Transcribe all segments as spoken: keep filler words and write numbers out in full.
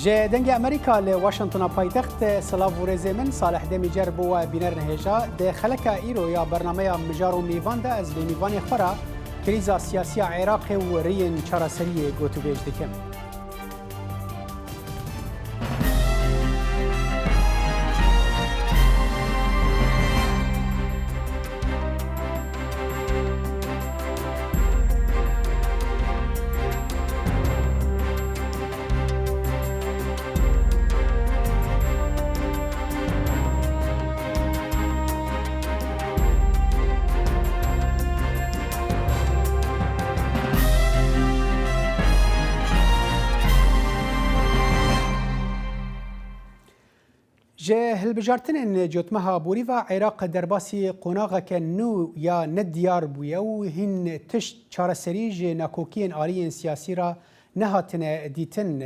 Ji Dengê Amerîka li Washingtona paytext, silav û rêzê min, Salih Demîcer bo we bînerên hêja. Di xeleka îro ya bernameya Mijar û Mîvan de ez li mîvanê xwe re krîza siyasî ya Iraqê û riyên çareseriyê gotûbêj dikim. Ji hilbijartinên Cotmeha Borî ve Iraq derbasî qonaxeke nû ya nediyar bûye û hîn tişt çareserî ji nakokiyên aliyên siyasî re nehatine dîtin.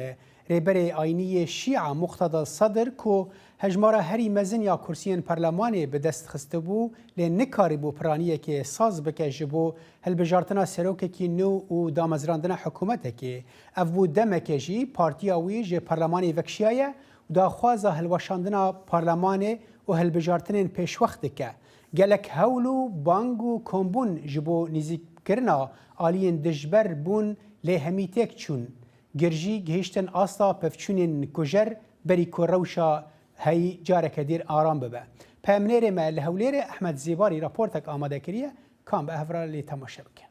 Rêberê Ayinî yê Şîa Muqteda Sedir ku hejmara herî mezin ya kursiyên perlemanê bi dest xistibû, lê nikarîbû piraniyekê saz bike ji bo hilbijartina serokekî nû û damezrandina hikûmetekê. Ev bû demeke jî partiya wî ji perlemanê vekşiyaye û daxwaza hilweşandina parlemanê û hilbijartinên pêşwext dike. Gelek hewl û bang û kombûn ji bo nîzîkkirina aliyên dijber bûn, lê hemî têk çûn. Girjî gihiştin asta pevçûnên kujer berî ku rewşa heyî careke dîr aram bibe. Peyamnêrê me li Hewlêrê Ehmed Zêbarî raportek amade kiriye, kan bi hev re lê temaşe bikin.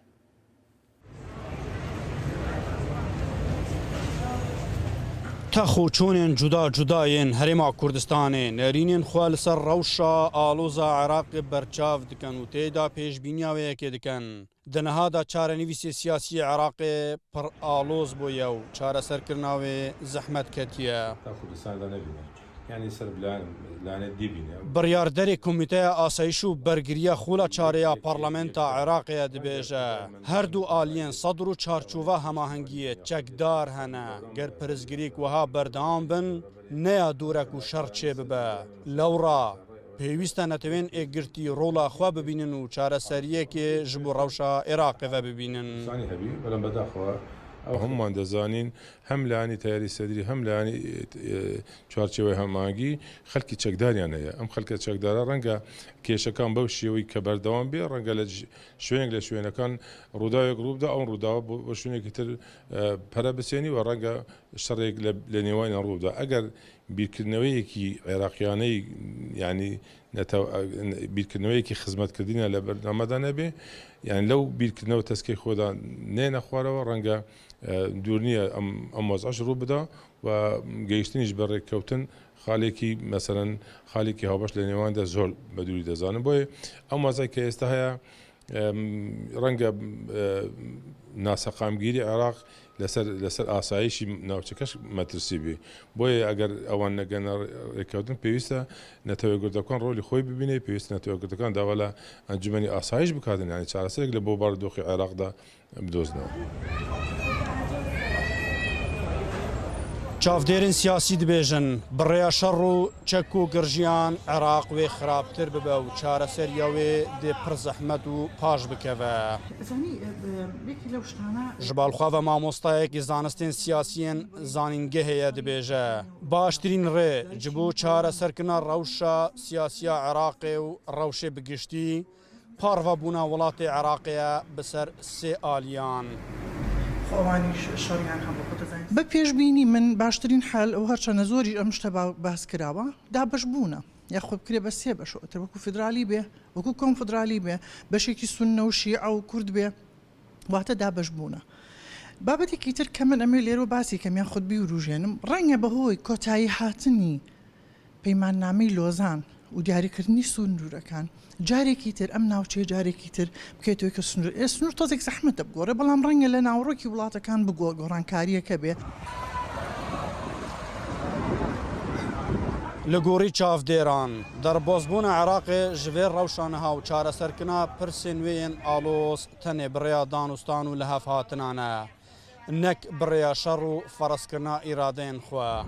Tex û çûnên cuda cuda yên Herêma Kurdistanê nerînên xwe li ser rewşa aloza Iraqê berçav dikin û tê de pêşbîniya wê yekê dikin. Di niha de çarenivîsê siyasî yê Iraqê pir aloz bûye û çareserkirina wê zehmet ketiye. Kurdistanê de nebîne. Yani ser bilan, lanet dibine. Biryarderê Komîteya Asayîş û Bergiriya Xula Çarê ya Parlamenta Iraqê ye dibêje, her du aliyên sedr û çarçova hemahengiyê çekdar hene. Ger pirsgirêk wiha berdewam bin, ne ya dûrek û şer çêbibe. Lewra pêwîst e netewên êkgirtî rola xwe bibînin û çareseriyekê ji bo rewşa Iraqê ve bibînin. Zanî hebî, belem bedaxwe. Hemûman dizanîn, hem li anî teyarî sedrî, hem li anî, e, e, çarçewe hemangî xelkî çekdariyan heye. Em xelke çekdara renge kêşekan bew şêwî ke berdewam bê, renge li ş-, şwênek li şwênekan rûdawek rû bida, ew rûdawa bo, bo şwênekî tir, e, pere bisênî û renge şerêk li, li nêwanî rû bida. Eger bîrkirineweyekî Iraqiyane, yanî netew-, bîrkirineweyekî xizmetkirdîne li bername de nebe, yanî lew bîrkirine û teskê xwe de nêne xwarewe, renge, e, dûr niye em, em wez'eş rû bida û gehiştinî ji ber rêkkewtin xalekî, meselen, xalekî hawbeş li nêwan de zor bi dûrî dizanin. Boye em wez'eke êsta heye, Em, renge, e, naseqamgîrî Iraq li ser, li ser asayîşî navçekeş metirsî bî. Boye eger ewan negene rêkewtin, pêwîst e Netewê Yekgirtû Yekgirtû Kurdan rolî xwe bibîne, pêwîst e Netewê Yekgirtû Kurdan dawa li Encûmenî Asayîş bikatin, yanî çareserek li bo bardoxê Iraq de bidozne. Çavdêrên siyasî dibêjin, bi rêya şer û çek û girjiyan Iraq wê xirabtir bibe û çareseriya wê dê pir zehmet û paş bikeve. Zanî, e, e, yekî lew ştana Ji balxwe ve mamostayekî zanistên siyasiyên zanîngehê ye dibêje, baştirîn rê ji bo çareserkirina rewşa siyasiya Iraqê û rewşê bi giştî, parvebûna welatê Iraqê ye bi ser sê aliyan. Xwe ewanî ş-, şerî yan hebû, xwe dizanî. Bi pêşbînî min baştirîn hel û her çend zorî em ji te ba-, behs kirawe, dabeşbûn e. Ya xwe bikirê be sê beş û etir, wekû federalî bê, wekû konfederalî bê, beşekî sunne û şîe û kurd bê, wate dabeşbûn e. Babetekî tir ke min em ê lêro basî kem yan xwe bîwrûjênim, renge bi hoi kotayî hatinî Peymannameyî Lozan û diyarîkirinî sînorûrekan, carekî tir em navçeyê carekî tir bikeytê weke sînor. Ê sînor tozek zehmet e bigore, belam renge li naverokî welatekan bi go-, gorankariyeke bê. Li gorî çavdêran, derbozbûna Iraqê ji vê rewşa niha û çareserkirina pirsên wê yên aloz tenê bi rêya danûstan û lihevhatinan e. Nek bi rêya şer û ferzkirina îradeyên xwe.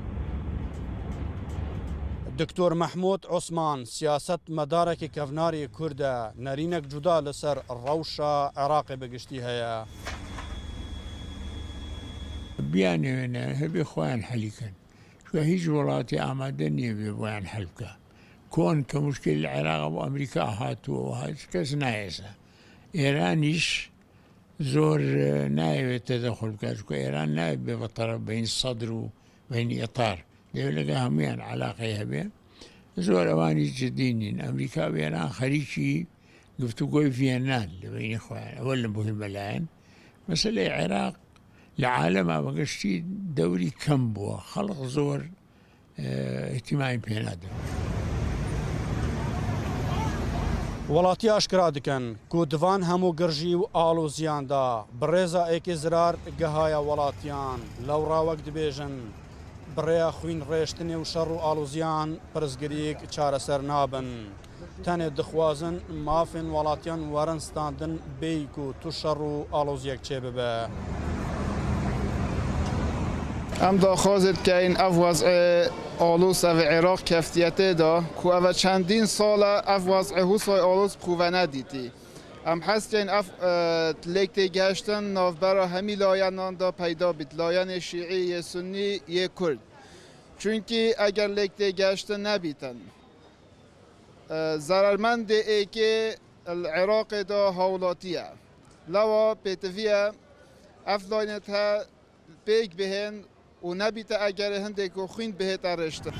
Doktor Mehmûd Osman, siyasetmedarekî kevnarî Kurd e, nerînek cuda li ser rewşa Iraqê bi giştî heye. Biyanê wê ne, hevê xwe yan helî kin. Çunke hîç welatî amade niye vê boyan hel bike. Kon ke muşkil li Iraq û Amerîka hatiye û hiç kes nayêse. Îranîş zor, e, nayê vê tedexul bike. Çunke Îran nayê bê bi teref beyn sedr û beyn îtar. Dê lege hemûyan eleqeyê hebe. Zor ewanî cidî nîn. Amerîka û Îran xerîkî guftûgoyê Vîyena li beynî xwe. Ew li muhîm belayan. Meseleyê Iraq li alema ve giştî dewrî kem bû. Xelq zor, e, îhtîmayên pê nadin. Welatî aşkera dikin ku di van hemû girjî û aloziyan de bi rêza êkê zirar gihaye welatiyan. Lewra wek dibêjin, bi rêya xwîn rêştinê û şer û aloziyan pirsgirîk çareser nabin. Tenê dixwazin mafên welatiyan werin standin bêyî ku tu şer û aloziyek çêbibe. Em daxwazê dikeyin ev wezê aloz ev Iraq keftiye tê de ku ev çendîn sal e ev wezê husay aloz bi xwe ve nedîtî. Em hez dikeyin ev, e, lêk têgihiştin navbera hemî layenan de peyda bît, layenê şîî, yê sunnî, yê kurd. Çunkî eger lêk têgihiştin nebîtin, e, zerermendê êkê li Iraqê de hawlatî ye. Lewa pêtivî ye ev laynet he pêk bihên û nebîte egerê hindê ku xwîn bihête rêştin.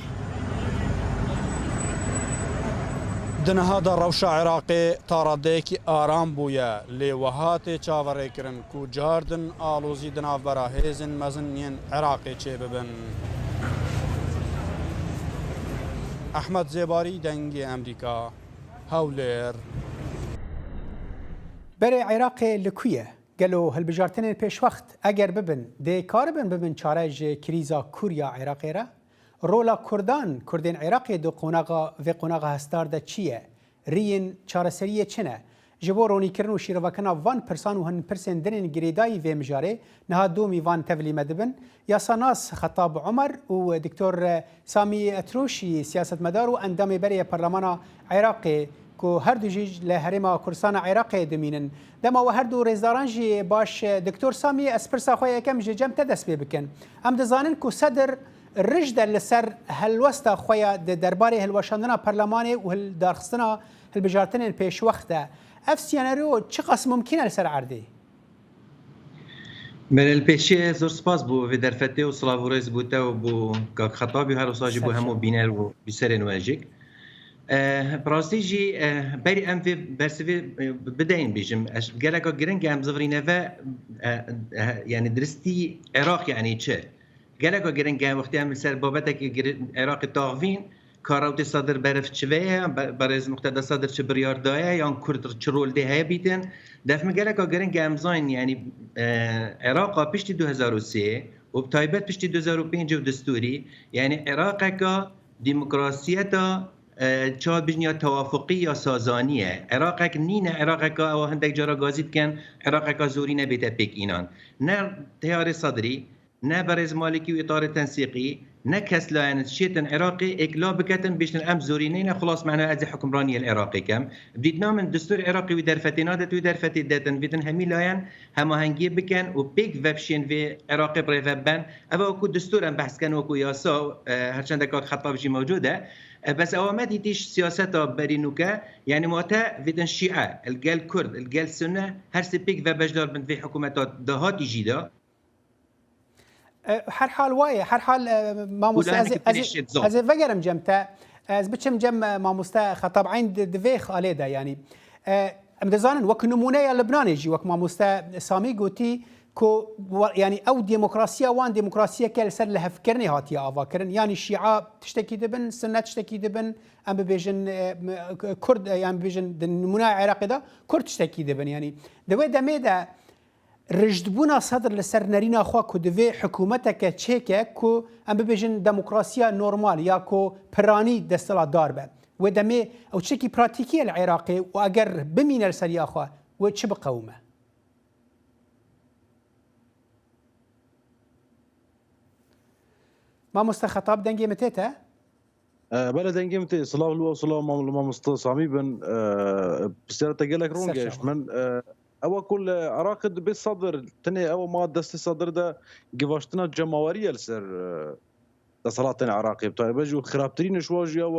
Di niha de rewşa Iraqê ta radeyekî aram bûye, lê wiha tê çaverêkirin ku cardin alozî di navbera hêzên mezin yên Iraqê çêbibin. Ehmed Zêbarî, Dengê Emerîka, Hewlêr. Berê Iraqê li ku ye? Gelo hilbijartinên pêşwext eger bibin, dê karibin bibin çare ji krîza kûr ya Iraqê re? Rola Kurdan, Kurdên Iraqê di qonaxa, vê qonaxa hesdar de çi ye? Riyên çareseriyê çi ne? Ji bo ronîkirin û şîrovekirina van pirsan û hin pirsên din ên girêdayî vê mijarê, niha du mîvan tevlî me dibin, yasanas Xetab Omer û Doktor Samî Etrûşî, siyasetmedar û endamê berê ye Parlemana Iraqê, ku her du jî li Herêma Kurdistana Iraqê dimînin. Dema we her du rêzdaran jî baş, Doktor Samî, ez pirsa xwe yekem ji cem te dest pê bikin. Em dizanin ku Sedir rij de li ser helwesta xwe ya di derbarê hilweşandina Parlemanê û hildarxistina hilbijartinên pêşwext de. Ev senaryo çiqas mumkîn e li ser erdê? Belê, li pêşiyê zor spas bo vê derfetê û silav û rêz bo te û bo kak Xetabî, her wisa jî bo hemû bîner û bîserên we jî. Eh, bi rastî jî, eh, berî em vê bersivê, eh, bideyên bêjim, ez geleka giring e em zivirîne ve, eh, eh, yani diristî Iraq yani çi? Geleka giring e wextê em li ser babetekî giri-, Iraqê taxivîn, ka rewtê Sedir berif çi ve ye, be-, berêz Muqteda Sedir çi biryar daye, yan Kurd çi rol dê heye bîtin. Def min geleka giring e em zayîn, yanî, e, Iraqa piştî du hezar û sê û bi taybet piştî du hezar û pênc û destûrî, yanî Iraqeka demokrasiyeta, e, çawa bijin ya tewafuqî ya sazanî ye. Iraqek nîne, Iraqeka ew hindek cara gazî dikin, Iraqeka zorî nebête pêk înan. Ne teyarê Sedrî, ne berêz Malikî û îtarê tensîqî, ne kes layen şêtin Iraqê êkla biketin, bêjtin em zorî neyne, xulas mena ez ê hukimraniyê li Iraqê kem. Bi dîtina min destûr Iraqê wî derfetê nadet, wî derfetê detin, vêtin hemî layen hemahengiyê bikin û pêk vepşên vê Iraqê bi rê ve ben. Eva ku destûr em behs ken wekî yasa, e, her çende kak Xetab jî mewcûd e. E, bes ewa me dîtîş siyaseta berî nûke, yani ma te vêtin Şîe, li gel Kurd, li gel Sunne, her sê pêk ve beşdar bin vê hikûmeta dahatî jî de. E, her hal waye, her hal, e, mamoste, ez, ez, ez ê vegerim cem te, ez biçim cem, e, mamoste Xetab Eyn di, di vê xalê de, yani. E, em dizanin, wek nimûneya Libnanê jî, wek mamoste Samî gotî, ku wa-, yani ew demokrasiya wan demokrasiyeke li ser lihevkirinê hatiye avakirin. Yani Şîa tiştekî dibin, Sunne tiştekî dibin, em bibêjin, e, m-, Kurd, e, yani bibêjin di nimûneya Iraqê de Kurd tiştekî dibin. Yani di wê demê de rijdbûna Sedr li ser nerîna xwe ku divê hikûmeteke çêke ku em bibêjin demokrasiya normal ya ku piranî desthilatdar be. Wê demê ew çekî pratîkî ye li Iraqê û eger bimîne li seriya xwe, wê çi biqewime? Mamoste Xetab, dengê min tê te? E, belê, dengê min tê. Silav li we, silav mam-, li mamoste Samî bin. E, pisyara te gelek rûn gehişt min. E, ewa ku li Iraqê dibê Sedir, tenê ewa ma destê Sedir de givaştina cemawerî ye li ser, e, deselatên Iraqê, bi taybet jî û xirabtirîn ji wan jî ew,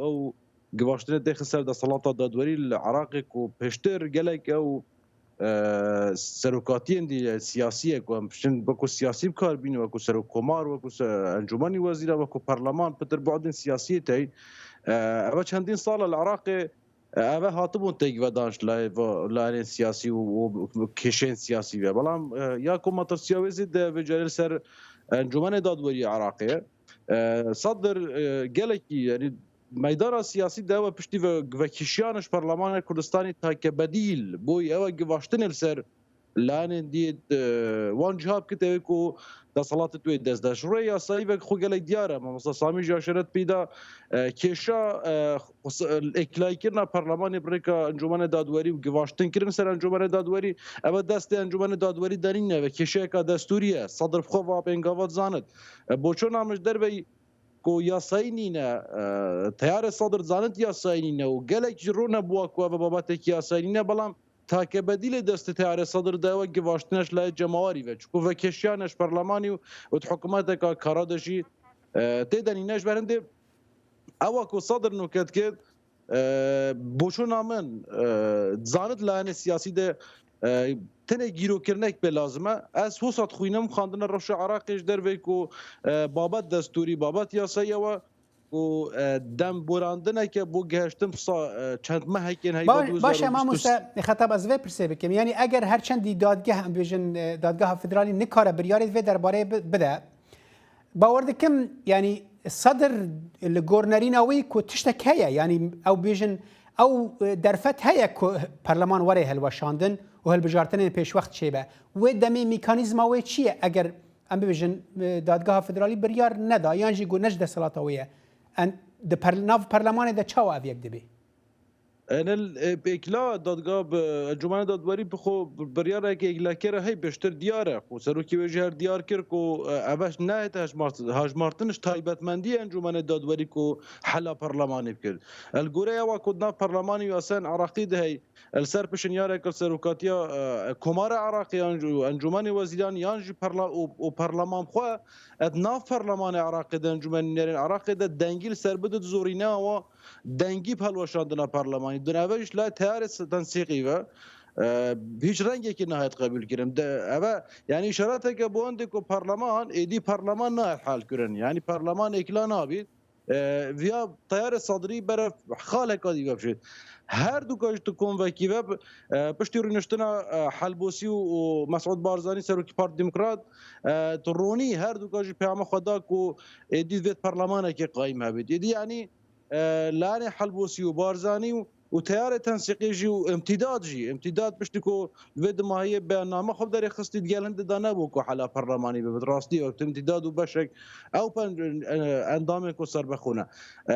ew givaştinê têxin ser deselata dadwerî li Iraqê ku pêştir gelek ew, e, serokatiyên dî siyasî ye ku em piştin wekû siyasî bi kar bînin, wekû serokkomar, wekû se-, encûmenî wezîran, wekû perleman, pitir bu'dên siyasî tey. E, ev çendîn sal e li Iraqê, e, ev hatibûn têkvedan ji layê va-, layên siyasî û, û kêşeyên siyasî ve. Belam, e, ya ku matirsiya wê zêde vê carê li ser encûmenê dadwerî Iraqê, e, Sedir, e, gelekî, yanî meydana siyasî de ew e piştî ve, vekişiyana ji Perlemanê Kurdistanê take bedîl boyî ew e givaştinê li ser layinên dî, e, wan ciha bikit ew ê ku deselatê tu yê dest de. Ji rûyê yasayî ve xwe gelek diyar e. Mamosta Samî jî aşeret pê da, e, kêşa, e, xus-, e, êklayîkirina Perlemanê bi rêka Encûmenê Dadwerî û givaştinkirin ser Encûmenê Dadwerî, ev e destê Encûmenê Dadwerî de nîne ve kêşeyeka destûrî ye. Sedir bi xwe va pêngava dizanit. E, boçûna min ji derveyî ku yasayî nîne, e, teyarê Sedir zanit yasayî nîne û gelek ji rû nebûwa ku ev babetekî yasayî nîne, belam takebedîlê destê teyarê Sedir de ew e givaştine ji layê cemawerî ve. Çiku vekêşiyane ji perlemanî û, û di hikûmeteka kara de jî, e, tê de nîne. Ji ber hindê ew e ku Sedir nûke dike, e, boçûna min, e, zanit layene siyasî de, e, tenê gîrokirinek pê lazim e. Ez hosa dixwînim, xwendina rewşa Iraqê ji derveyî ku, e, babet destûrî, babet yasayî ew e ku, e, dem borandineke bo gihiştin pisa, e, çend mehekên heyva Ba-, du hezar û bîst û sê. Baş e, mamoste Xetab, ez vê pirsê bikim. Yanî eger her çendî dadgeh, em bêjin, e, dadgeha federalî nikare biryarê vê derbarê bi-, bide, Bawer dikim, yanî Sedir li gor nerîna wî ku tiştek heye, yanî ew bêjin, ew, e, derfet heye ku perleman were hilweşandin û hilbijartinên pêşwext çêbe. Wê demê mekanîzma wê çi ye? Eger em bibêjin, e, Dadgeha Federalî biryar neda yan jî ku ne ji desthilata wê ye, en, di per-, nav perlemanê de çawa ev yek dibê? Enel, e, pêkla dadga bi Encûmena Dadwerî bi xwe bi-, biryareke yekleker e, hey pêştir diyar e. Ku serokê wê jî her diyar kir ku, e, ev e nehête hejmart-, hejmartin ji taybetmendiyê Encûmenê Dadwerî ku hela perlemanê bikir. El gore ewa ku di nav perlemanê û yasayên Iraqî de hey, el ser pişinyarek li serokatiya, e, Komara Iraqê yan jî Encûmenê Wezîran yan jî perla-, û, û perleman xwe, e, di nav perlemanê Iraqê de, Encûmenê Nûnerên Iraqê de dengî li ser bidit zorîne awa dengî bi hilweşandina parlemanî. Di nave jî ji layê teyarê s-, tensîqî ve, e, hîç rengekî nahêt qebûlkirin. De, ev e, yanî îşareteke bo hindê ku parleman, êdî parleman nahêt halkirin. Yanî parleman êkla nabît. E, viya teyarê Sadrî bere xaleka dî ve bişêt. Her duka jî tu kom vekî ve, e, piştî rûniştina, e, Helbosî û, û Mesûd Barzanî, serokî Parti Demokrat, e, tu ronî her duka jî peyama xwe da ku êdî divêt parlemanekê qayîm hebêt. Êdî yanî, e, layê Helbosî û Barzanî û, û teyarê tensîqê jî û îmtîdad jî, îmtîdad piştî ku vê dimahiyê beyanname xwe derê xistî, digel hindê de nebû ku hela parlemanî bibe. Rastî wek îmtîdad û beşek ew pen-, e, endamên ku serbexwe ne. E,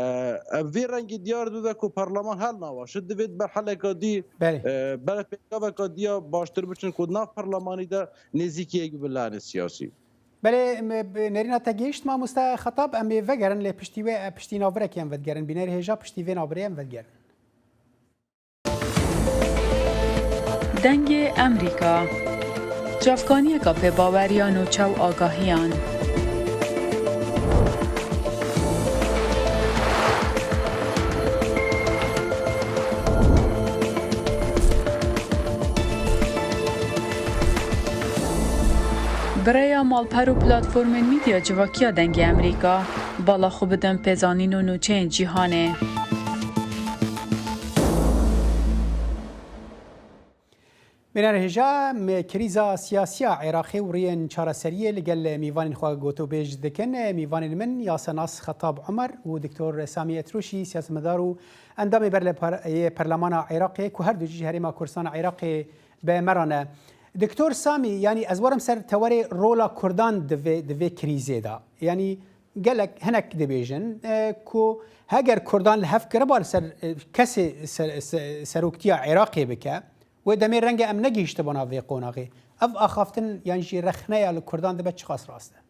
ev vê rengî diyar dibe ku parleman hel nawa. Şi divêt ber heleka dî, Belê. e, ber pêkaveka diya baştir biçin ku nav parlemanî de nêzîkiyek bi layê siyasî. Belê, em, bi nerîna te gihişt, mamoste Xetab, em ê vegerin, lê piştî wê, e, piştî navirekê em vedigerin. Bînerê hêja piştî vê navirê em vedigerin. Dengê Emerîka. Çavkaniyeka pê baweriya nûçe û agahiyan. Bi rêya malper û platformên medya civakî ya Dengê Emerîka, bala xwe bidin pêzanîn û nûçeyên cîhanê. Bînerê hêja, em krîza siyasî ya Iraqê û riyên çareseriyê li gel mîvanên xwe gotûbêj dikin. Mîvanên min, yasenas Xetab Umer û Doktor Samî Etrûşî, siyasetmedar û endamê berle par-, yê Perlemana Iraqê, ku her du jî ji Herêma Kurdistana Iraqê bi me re ne. Doktor Samî, yanî ez werim ser tewerê rola Kurdan di vê, di vê krîzê de. Yanî gelek hinek dibêjin, e, ku heger Kurdan li hev kiriba li ser, e, kesê ser, se-, seroktiya Iraqê bike, wê demê renge em negihîştibana vê qonaxê. Ev axaftin yan jî rexneya li Kurdan dibe çiqas rast e?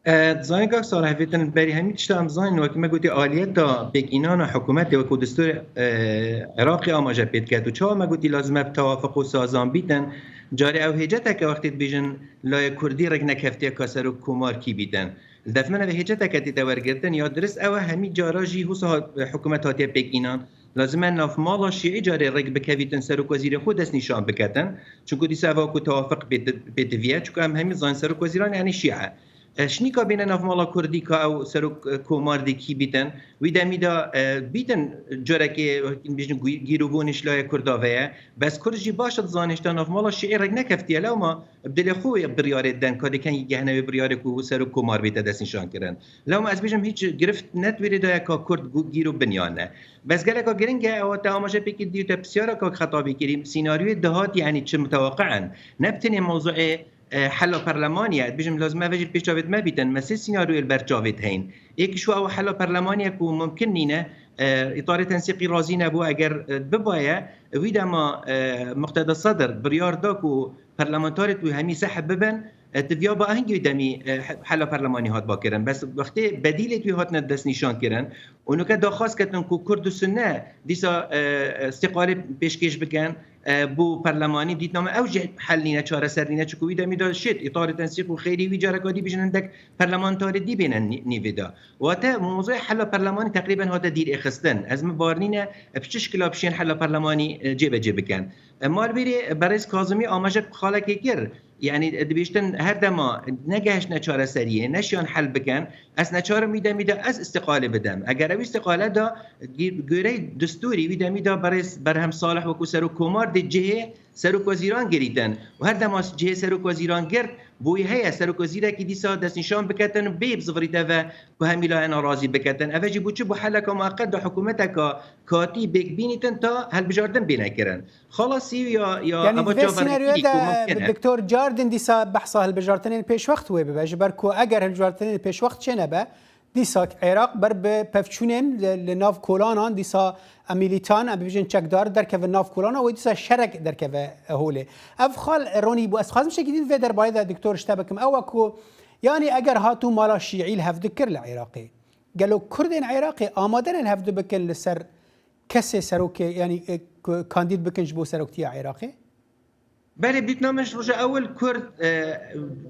E, dizanî kak Salih, vêtin berî hemî tişta em zanin, wekî me gotî aliyeta pêkînana hikûmetê wekû destûrê, e, Iraqê amaje pê diket û çawa me gotî lazim e bi tewafiq û sazan bîtin. Carê ew hêceteke wextê dibêjin layê Kurdî rêknekeftiyeka serok komarkî bîtin. Li def min ev hêceteke tête wergirtin, ya dirist ew e, hemî cara jî wisa hat, hikûmet hatiye pêk înan. Lazim e navmala şîî carê rêk bikevîtin, serokvezîrê xwe destnîşan biketin. Çunku dîsa ev ku tewafiq pêti-, pêtiviye. Çunku em hemî zanin serokvezîran yani şîe. E, şinîka bîne navmala kurdî ka ew serok, e, komar dê kî bîtin. Wî demî de, e, bîtin carekê, wekî bijin gî-, gîrovonê ji layê kurda ve ye. Bes kurd jî baş dizane, hişta navmala şîî rêk nekeftiye, lewma bi dilê xwe wê biryarê den, ka dê kengî gehne wê biryarê ku serok komar bête destnîşan kirin. Lewma ez bêjim hîç girift ne di wê rê de ye ka kurd gu-, gîro biniyane. Bes geleka giring e, ew te amaje pê kir dî û te pisyara ka Xetabî kirî, sînaryoyê dahatî, yanî çi muteweqi in. Ne bi tenê mewzuê, e, hela perlemanî ye. Dibêjim lazim e vê jî pêş çavê me bîtin. Me sê sînaryoyê li ber çavê heyîn. Êk ji ew hela perlemanî ye ku mumkin nîne, e, îtarê tensîqî razî nebû. Eger, e, bibaye, wî dema, e, Muqteda Sedr biryar da ku parlamentarê tu hemî sehb bibin, e, tiviya ba hingî wî demî, e, he-, hela perlemanî hat bakirin. Bes wextê bedîlê tu hatine destnîşan kirin û nuke daxwaz ketin ku Kurd û Sunne dîsa, e, e, îstîqalê pêşkêş bikin, e, bo perlemanî, dîtname ew jî hel nîne, çareser nîne, çunku wî demî de şêt, îtarê tensîq û xeyrî wî careka dî bijin hindek parlamentarê dî bêne nî-, nîvê de. Wate mewzûyê hela perlemanî teqrîben hate dîr êxistin. Ez min bar nîne, e, bi çi şikila bişên hela perlemanî, e, cêbecê bikin. E, malbêrê, e, berêz Kazimî amaje xalekê kir. Yani, e, dibêjtin her dema negehiştine çareseriyê, neşiyan hel bikin, ez neçarim wî demî de ez îstîqalê bidim. Eger ew îstîqale da, gî-, goreyê destûrî wî demî de berêz Berhem Salih wekû serok komar dê cihê serokwezîran girîtin. Û her dema cihê serokwezîran girt, boyî heye serokwezîrekî dîsa destnîşan biketin, bê bi zivirî te ve ku hemî layena razî biketin. Eve jî bû çi? Bû heleka mueqet da hikûmeteka katî bêk bînîtin ta hilbijardin bêne kirin. Xalasî ya, ya Yani eva di vê çaverêkirî senaryoyê ku de mumkin e. Doktor Cardin dîsa behsa hilbijartinên pêşwext wê bibe. Ji ber ku eger hilbijartinên pêşwext çênebe, dîsa Iraq ber bi pevçûnên li, li nav kolanan, dîsa em milîtan, em bibêjin çekdar, derkeve nav kolana, wê dîsa şerek derkeve holê. Ev xal ronî bû. Ez xwazim şekî din vê derbarê de doktor ji te bikim. Ew e ku, yani eger hatû mala şîî li hevdu kir li Iraqê, gelo Kurdên Iraqê amade ne li hevdu bikin li ser kesê serokê, yani, e, ku kandîd bikin ji bo seroktiya Iraqê? Belê, dîtina min ji roja ewil Kurd, e,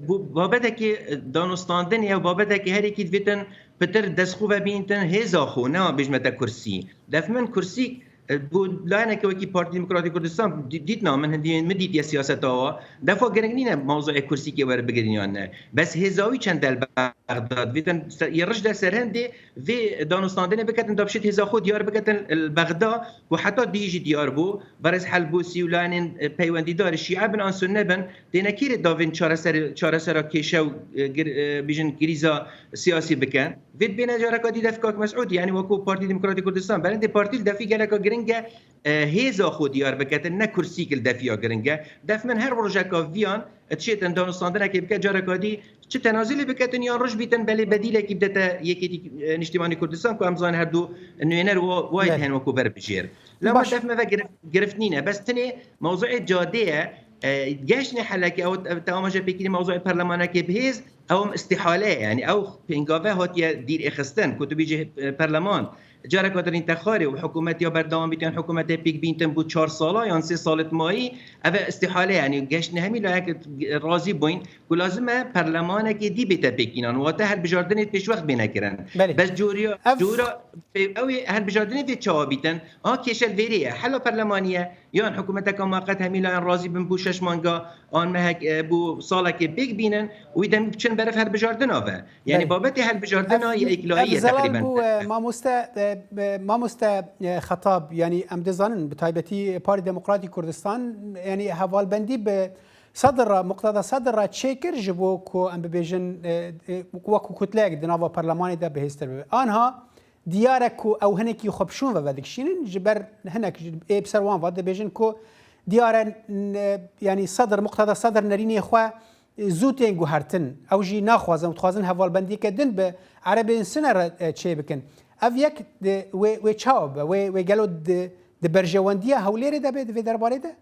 bu babetekî danûstandinê ye, babetekî herêkî divêtin pitir destxwe vebîntin hêza xwe, ne bêjme te kursî. Def min kursî, e, bu layeneke wekî Partî Demokratîk Kurdistan dî-, dîtina min hindî min dîtiye siyaseta wa. Defa giring nîne mewzuê kursîkê werbigrin yan ne. Bes hêza wî çend e li Bexdad. Vêtin se-, yê rij de serhindê vê danûstandinê biketin, da bişêt hêza xwe diyar biketin li Bexda, ku heta dî jî diyar bû, berêz Helbûsî û layenên, e, peywendîdar şîe bin an sunne bin, têne kêrê davên çareser-, çaresera kêşe û, e, gir-, e, bêjin krîza siyasî bikin. Vê dibêne careka dî def Kak Mesûdî, yani wekû Partî Demokratîk Kurdistan, berindê partî li defî geleka giring e, e, hêza xwe diyar biketin, ne kursîk li defiya giring e. Def min her rojeka viyan, e, dişêtin danûstandinekê bike, careka dî çi tenazulê biketin yan roj bîtin, belê bedîlekî bidete Yekêtî, e, Niştîmanî Kurdistan, ku em zanin her du nûêner wa-, wayê Belê. Hene wekû ver bijêr. Lewma Baş. Def me ve girif-, girift nîne. Bes tinê mewzuê cadê ye. E, geştnê helekê, ew, ew te amaje pêkirî mewzuê perlemanekê bihêz, ew em îstîhale ye. Yani ew pêngave hatiye dîr êxistin, ku tu bêjî, e, perleman. Careka dirîn te xwarê û hikûmet ya berdewam bîtin, hikûmetê pêk bîntin bû çar sala yan sê salê dimayî, ev e îstîhale, yani geştine hemî layek razî bûyn ku lazim e perlemanekê dî bête pêkînan, wate helbijardinê pêşwext bêne kirin. Belê. Bes cûriya, Ev cûra pê-, ew ê helbijardinê vê çawa bîtin? A kêşe li vêrê ye. Hela perlemanî ye. Yan hikûmeteka maqet hemî layan razî bin bû şeş manga, an mehek, e, bû salekê pêk bînin, wî demî biçin berev herbijardina ve. Yani Belê. babetê herbijardina Ev, ya îklayî ev ye zelal teqrîben. bû, e, mamoste, e, e, mamoste, e, Xetab, yani em dizanin, bi taybetî Parî Demokratî Kurdistan, yani hevalbendî bi Sedr re, Muqteda Sedr re çêkir ji bo ku em bibêjin, e, e, wekû kutleyek di nava perlemanê de bihêztir bibe. Anha, diyar e ku ew hinekî xwe bi şûn ve vedikişînin, ji ber hinek ji ê bi ser wan ve dibêjin ku diyar e, n-, yanî Sedr, Muqteda Sedr nerînê xwe zû tên guhertin. Ew jî naxwazin, dixwazin hevalbendiyeke din bi Erebên Sine re, e, çê bikin. Ev yek di, wê, wê çawa be? Wê, wê gelo di, di berjewendiya Hewlêrê de be, di vê derbarê de?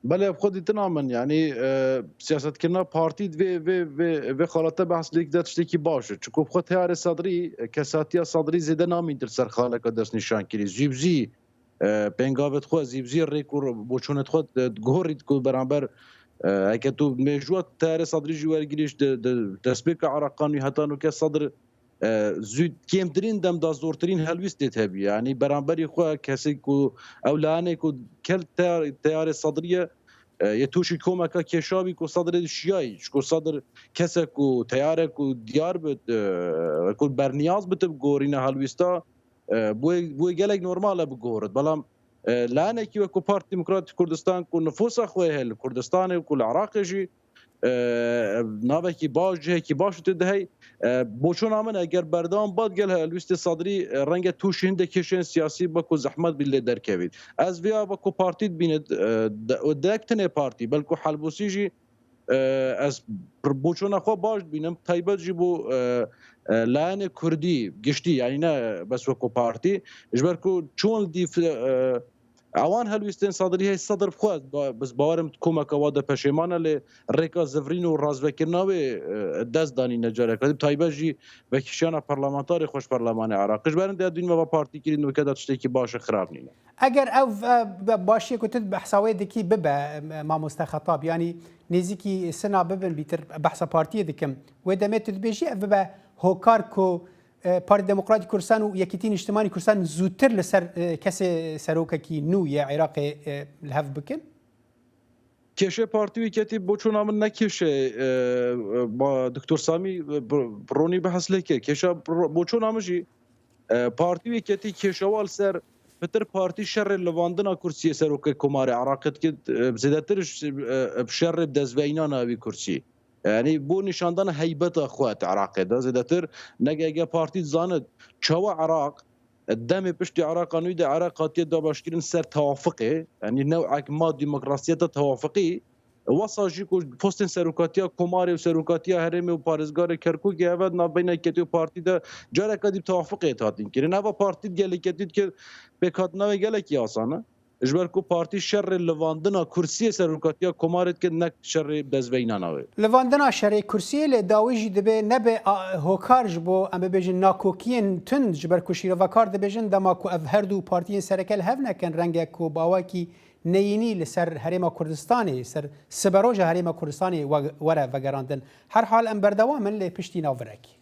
Belê, bi xwe dîtina min, yanî, e, siyasetkirina partî di vê, vê, vê, vê xalete behs lêk de tiştekî baş e. Çunku bi xwe teyarê Sedrî, e, kesatiya Sedrî zêde namîntir ser xaleka destnîşankirî. Zî bi zî, e, pêngavê xwe, zî bi zî rêk û boçûnê xwe, e, guhorît ku beramber, E, heke tu mêjûya Teyarê Sedrî jî wergirî, ji de, de, destpêka Iraqan wî heta nûke Sedr, e, zû kêmtirîn dem da zortirîn helwîst tê hebî. Yanî beramberî xwe kesê ku ew layenê ku kel teyar-, Teyarê Sedrî ye, e, yê tûşî komeka kêşa bî ku Sedrê şiyayî. Çku Sedr kesek ku teyarek ku diyar bi, e, ku berniyaz bi, tu bi gorîna helwîsta, e, bu, bu gelek normal e bigorit. Belam, e, layenekî wek ku Parti Demokratîk Kurdistan ku nifûsa xwe heye li Kurdistanê û ku li Iraqê jî, e, navekî baş, cihekî baş tê dihey. E, boçûna min eger berdewam bat gel helwîstê Sedrî, e, renge tûşî hindek kêşên siyasî be ku zehmet bî lê derkevît. Ez vêya be ku partî dibîne, e, de, û dek tinê partî, belku helbûsî jî, e, ez pir-, boçûna xwe baş dibînim, taybet jî bo, e, e, layenê Kurdî giştî, yanî ne bes wek ku partî, ji ber ku çûn dîf, e, ewan helwîstên Sedrî hey Sedr bi xwe, ez ba-, ez bawerim komeka wa de peşêman e, lê rêka zivirîn û razvekirina wê, e, dest danîne careke dî, taybet jî vekişiyana parlamentarê xwe ji perlemanê Iraqê. Ji ber hindê dûn me va partî kirî, nûke de tiştekî baş e, xirab nîne. Eger ev, e, be-, başiyê ku tu behsa wê dikî bibe, e, mamoste Xetab, yanî nêzîkî sina bibin bîtir, behsa partiyê dikim. Wê demê tu dibêjî ev bibe hokar ku, e, Parti Demokratîk Kurdistan û Yekîtî Niştimanî Kurdistan zûtir li ser, e, kesê serokekî nû yê Iraqê, e, li hev bikin? Kêşe partî wî ketî boçûna min ne kêşe, e, e, ba Doktor Samî, e, bi-, ronî behs lê kir. Kêşa ro-, boçûna min jî, e, partî wî ketî kêşewa li ser pitir partî şerê livandina kursiyê serokê Komarê Iraqê dikit, e, zêdetir ş-, e, e, şerê dezveyînana wî kursî. Yanî bo nîşandana heybeta xwe di Iraqê de zêdetir, nege ege partî dizanit çawa Iraq, demê piştî Iraqa nû de Iraq hatiye dabeşkirin ser tewafiqê, yanî newek ma demokrasiyeta tewafiqî, wesa jî ku postên serokatiya Komarê û serokatiya herêmê û parêzgarê Kerkûkê heve di navbeyna yeketî û partî de careke dî tewafiqê hatin kirin. Eva partî di gelê yeketî dikir pêkhatina wê gelekî asan e. Ji ber ku partî şerê livandina kursiyê serokatiya Komarê dike, ne şerê dezveyînana wê. Livandina şerê kursiyê lê dawî jî dibe nebe, a, hokar ji bo, em bibêjin, nakokiyên tund, ji ber ku şîrovekar dibêjin dema ku ev her du partiyên sereke li hev nekin, renge ku bawekî neyînî li ser Herêma Kurdistanê, ser siberoja Herêma Kurdistanê we-, were vegerandin. Her hal em berdewam in lê piştî nav virekî.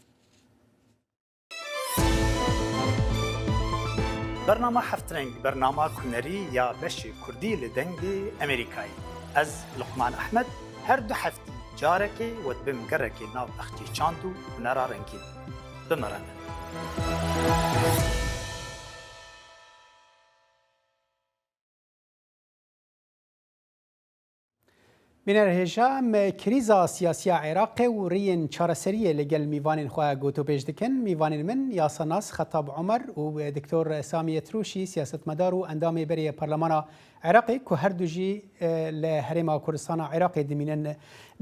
Bernama Heft Reng, bernama hunerî ya beşê kurdî li Dengê Emerîkayê. Ez, Luqman Ehmed, her du heftî carekê we dibim gerekê nav bexçê çand û hunera rengîn. Bi me re ne. Bîner hêja, em krîza siyasî ya Iraqê û riyên çareseriyê li gel mîvanên xwe gotûbêj dikin. Mîvanên min, yasanas Xetab Omer û Doktor Samî Yetrûşî, siyasetmedar û endamê berê Parlemana Iraqê, ku her du jî, e, li Herêma Kurdistana Iraqê dimînin.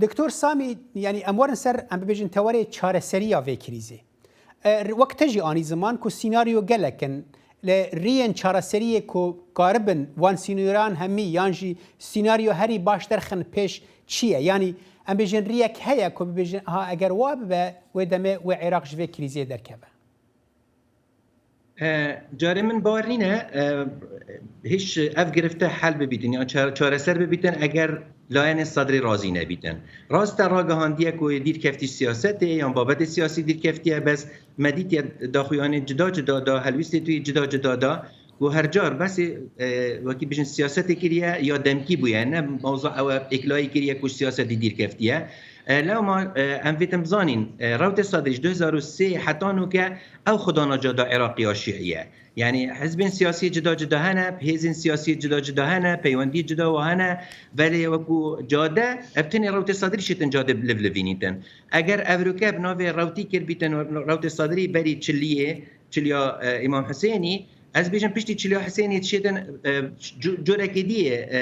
Doktor Samî, yanî em werin ser, em bibêjin, tewarê çareseriya vê krîzê. E, wek te jî anî ziman ku sînaryo gelek in. Li riyên çareseriyê ku karibin wan sînaryoyan hemî yan jî sînaryo herî baş derxin pêş çi ye? Yanî em bêjin riyek heye ku bibêjin, aha, eger wa bibe, wê demê wê Iraq ji vê krîzê derkeve. E, carê min bawer nîne, e, hîç ev girifte hel bibîtin, yan ça-, çareser bibîtin, eger layene Sedrê razî nebîtin. Rast e, ragihandiye ku dîrkeftî siyasetê yan babetê siyasî dîrkeftiye, bes me dîtiye daxuyanê cida cida da, helwîstê tuyê cida cida da, ku her car besê, e, wekî bijin siyasetê kiriye ya demkî bûye, ne mawza ew e êklayî kiriye ku siyasetî dîrkeftiye. E, lewma, e, em vêtin bizanîn, e, rewtê Sedrî ji du hezar û sê heta nûke ew xudana cada Iraqî ya Şîî ye. Yanî hizbên siyasî cida cida hene, hêzên siyasî cida cida hene, peywendî cida wa hene, belê wekû cade, ev tenê rewtê Sedrî şêtin cade livlivînîtin. Eger evroke bi navê rewtî kir bîtin, rewtê Sedrî berî çiliyê, çiliya, e, Îmam Husênî, ez bêjim piştî çiliya Husênî dişêtin, e, cu-, corekê dî, e,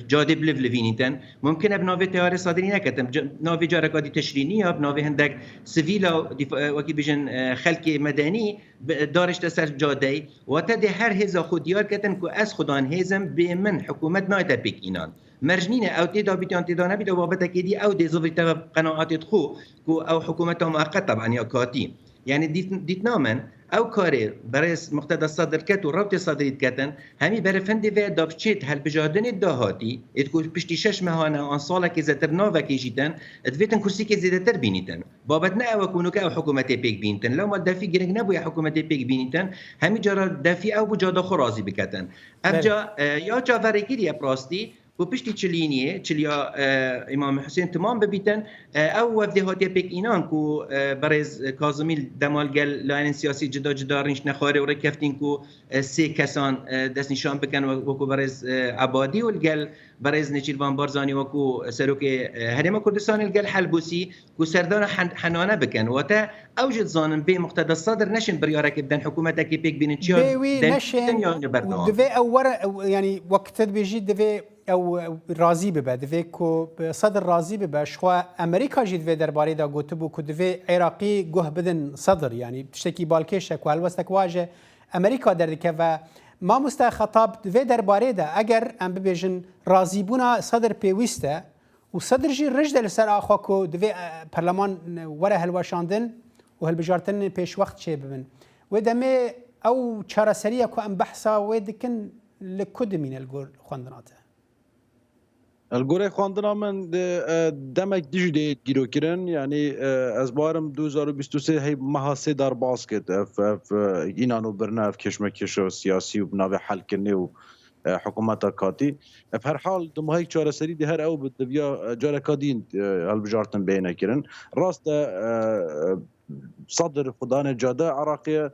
cadê bi livlivînîtin. Mumkin e bi navê teyarê Sedrî neketin, c-, navê careka dî teşrînî ya, bi navê hindek sivîla, dîf-, e, wekî bêjin, e, xelkê medenî, bi-, darişte ser cadeyê. Wate dê her hêza xwe diyar ketin ku ez xudan hêzim, bê min hikûmet nayete pêk înan. Merc nîne ew tê da bît yan tê da nebît, ew babetekê dî ew dê zivirîte ve qenaetê xwe ku ew hikûmeta mueqet, teben ya katî. Yani dît-, dîtina min, ew karê berêz Muqteda Sedir ket û rewtê Sedrî diketin, hemî berevendê vê da biçêt helbijardinê dahatî, êd ku piştî şeş mehane an salekê zêdetir navekê jîtin, divêtin kursîkê zêdetir bînîtin. Babet ne ew e ku nûke ew hikûmetê pêk bînîtin. Lewma defî giring nebûye hikûmetê pêk bînîtin, hemî cara defî ew bû cada xwe razî biketin. Ev Belê. ca, e, ya çaverêkirî ye bi rastî, ku piştî çilîniyê, çiliya, e, Îmam Husên timam bibîtin, e, ew wefdê hatiye pêk înan ku, e, berêz Kazimî dema li gel layînên siyasî cida cida rîniştine xwarê û rêkeftîn ku, e, sê kesan, e, destnîşan bikin, we-, wekû berêz, e, Ebadî û li gel berêz Nêçîrvan Barzanî wekû serokê, e, Herêma Kurdistanê li gel Helbûsî ku serdana hen-, henane bikin. Wate ew jî dizanin bê Muqteda Sedir neşin biryareke bidin, hikûmetekê pêk bînin, çiya Bê wî demî neşin bitin yan û berdewam. Divê ew were, ew, yanî wek te dibêjî divê ew, ew razî bibe, divê ku Sedir razî bibe. Ji xwe Amerîka jî di vê derbarê de gotibû ku divê Iraqî guh bidin Sedir, yanî tiştekî balkêş e ku helwestek wa ji Amerîka derdikeve. Mamoste Xetab, di vê derbarê de eger em bibêjin razîbûna Sedir pêwîst e û Sedir jî rij de li ser axa ku divê, e, perleman were hilweşandin û hilbijartinên pêşwext çêbibin. Wê demê ew çareseriya ku em behsa wê dikin li ku dimîne li gor xwendina te? Li gorê xwendina min di, e, demek dijî dê dîrokirin. Yanî, e, ez barim du hezar û bîst û sê hey meha sê derbas kir. Ev, ev, e, înan û birine ev keşmekeşa siyasî û bi navê helkirinê û, e, hikûmeta katî. Ev her hal di mahek çareserî de her ew bi diviya, e, careka din, e, hilbijartin bêne kirin. Rast e, e, Sedir xwe dane cade Iraqê,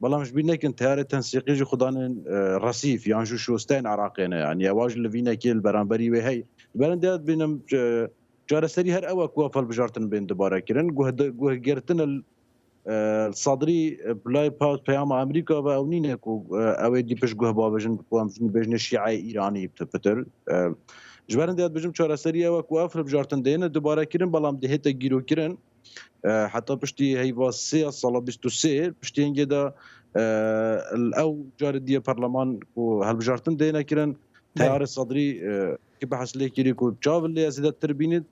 belam ji bîr nekin teyarê tensîqî jî xwe danên, e, resîf yan jî şosteyên Iraqê ne. Yanî ewa jî li vînekê li beramberî wê hey. Ji ber hindê ez dibînim, e, çareserî her ew e ku ev hilbijartin bên dubare kirin. Guh-, guhgirtin li, e, Sedrî, e, bi lay pa-, peyama Amerîka ve ew nîne ku, e, ew ê dî pişt guh bavêjin ku em jî bêjinê şîeyê Îranî pitir. E, ji ber hindê ez dibêjim çareserî ew e ku ev hilbijartin dêne dubare kirin, belam dihête gîrokirin. E, heta piştî heyva sê ya sala bîst û sê, piştî hingê de, e, ew carê diye perleman ku hilbijartin dêne kirin, Belê. Teyarê Sedrî, e, ki behs lê kirî ku çav lê zêdetir bînit,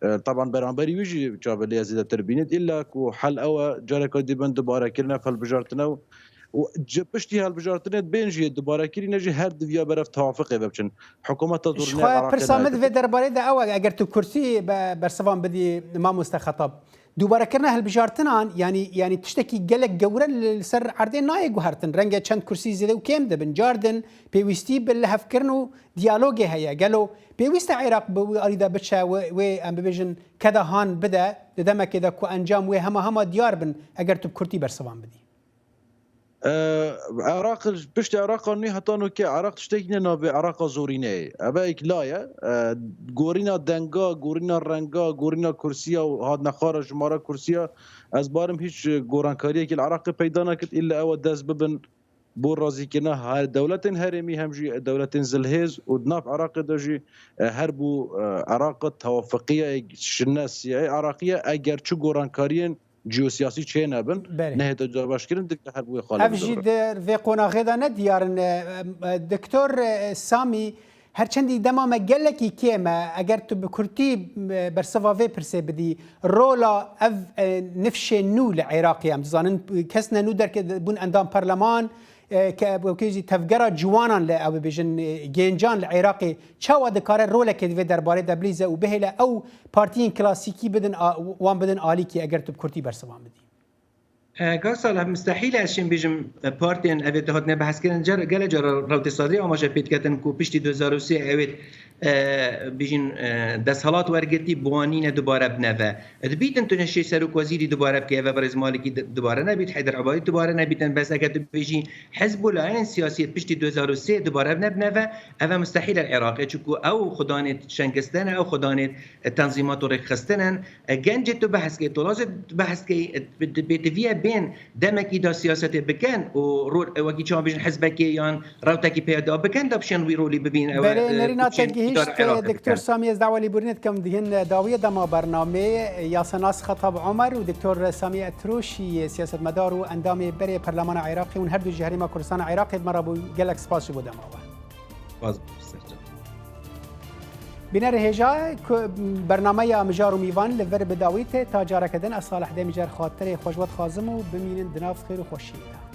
e, taban beramberî wî jî çav lê zêdetir bînit. Îlla ku hel ew e, careka dî bin dubare kirine, hilbijartine û, û ci piştî hilbijartinê bên jî dubare kirîne jî her diviya berev tewafiqê ve biçin. Hikûmeta Ji zûrînê xwe Iraqê pirsa min di nayê. Vê derbarê de ew e, eger tu kurtî be-, bersivan bidî mamoste Xetab. Dubarekirina hilbijartinan, yanî, yanî tiştekî gelek gewre li, li ser erdê nayê guhertin. Renge çend kursî zêde û kêm dibin. Car din pêwîstî bi lihevkirin û diyalogê heye. Gelo pêwîst e Iraq bi wî alî de biçe, wê, wê em bibêjin keda han bide, di demekê de ku encam wê hema hema diyar bin, eger tu bi kurtî bersivan bidî? E, Iraq, piştî Iraqa nû heta nûke Iraq tiştekî ne navê Iraqa zorîneyê. Ev e êk la ye. E, gorîna denga, gorîna renga, gorîna kursiya û hatine xwara jimara kursiya, ez barim hîç gorankariyekî li Iraqê peyda nekit. Îlle ew e dest bibin bo razîkirina her dewletên herêmî hem jî dewletên zilhêz û di nav Iraqê de jî, e, her bo, e, Iraqa tewafiqiya şine siyayê Iraqî ye. Eger çi gorankariyên ciyosiyasî çê nebin, Belê. Nehête cavazkirin, dikte her wê xalê Ev jî di vê qonaxê de ne diyar in. E, e, Doktor, e, Samî, her çendî dema me gelekî kêm e, eger tu bi kurtî, e, bersiva vê pirsê bidî, rola ev, e, nifşên nû li Iraqê, em dizanin, kes ne nû derke bûn endam parleman, e, ke wekî jî tevgera ciwanan li, ew bibêjin, e, gêncan li Iraqê çawa dikare rolekê di vê derbarê de bilîze û bihêle ew partiyên klasîkî bidin a-, wan bidin alîkî, eger tu bi kurtî bersivan bidî? E, Kak Salih, mistehîl e ez şên bêjim, e, partiyên evê hatine behskirin, car, gele cara rewtê Sedrî amaje pê diketin ku piştî du hezar û sê ewêt, e, bêjin, e, desthilat wergirtî bi wan nîne dubare bineve. Dibîtin tu neşê serokwezîrî dubare bike, eve Birêz Malikî di-, dubare nebît, Heyder Ebadî dubare nebîtin, bes eger tu bêjî hizb û layînên siyasî piştî du hezar û sê dubare nebineve, eve mistehîl e Iraqê, çunku ew xudanê şengistene, ew xudanê, e, tenzîmat û rêkxistin in. E, gencê tu behs key, tolazê tu behs key, e, bi, bi, bêtiviye bên demekî da siyasetê bikin û rol, e, wekî çawa bêjin hizbekê yan rewtekî peyda bikin, da bişên wî rolî bibîn, ew, Belê, e, nerîna te bişên îdara gihîşt, Iraqê Doktor bikin. Samî, ez dawa lêborînê dikim, digihîn dawiyê dema bernamê, Yasenas Xetab Omer û Doktor Samî Etrûşî, siyasetmedar û endamê berê Perlemana Iraqê, hûn her du ji Herêma Kurdistana Iraqê, me re bû, gelek spas ji bo dema we. Spas, serçe. Bînerê hêja ku bernameya Mijar û Mîvan li vir bi dawî tê, ta careke din ez Salih Demîcer xatirê xwe ji we dixwazim û bimînin di nav xêr û xweşiyê de.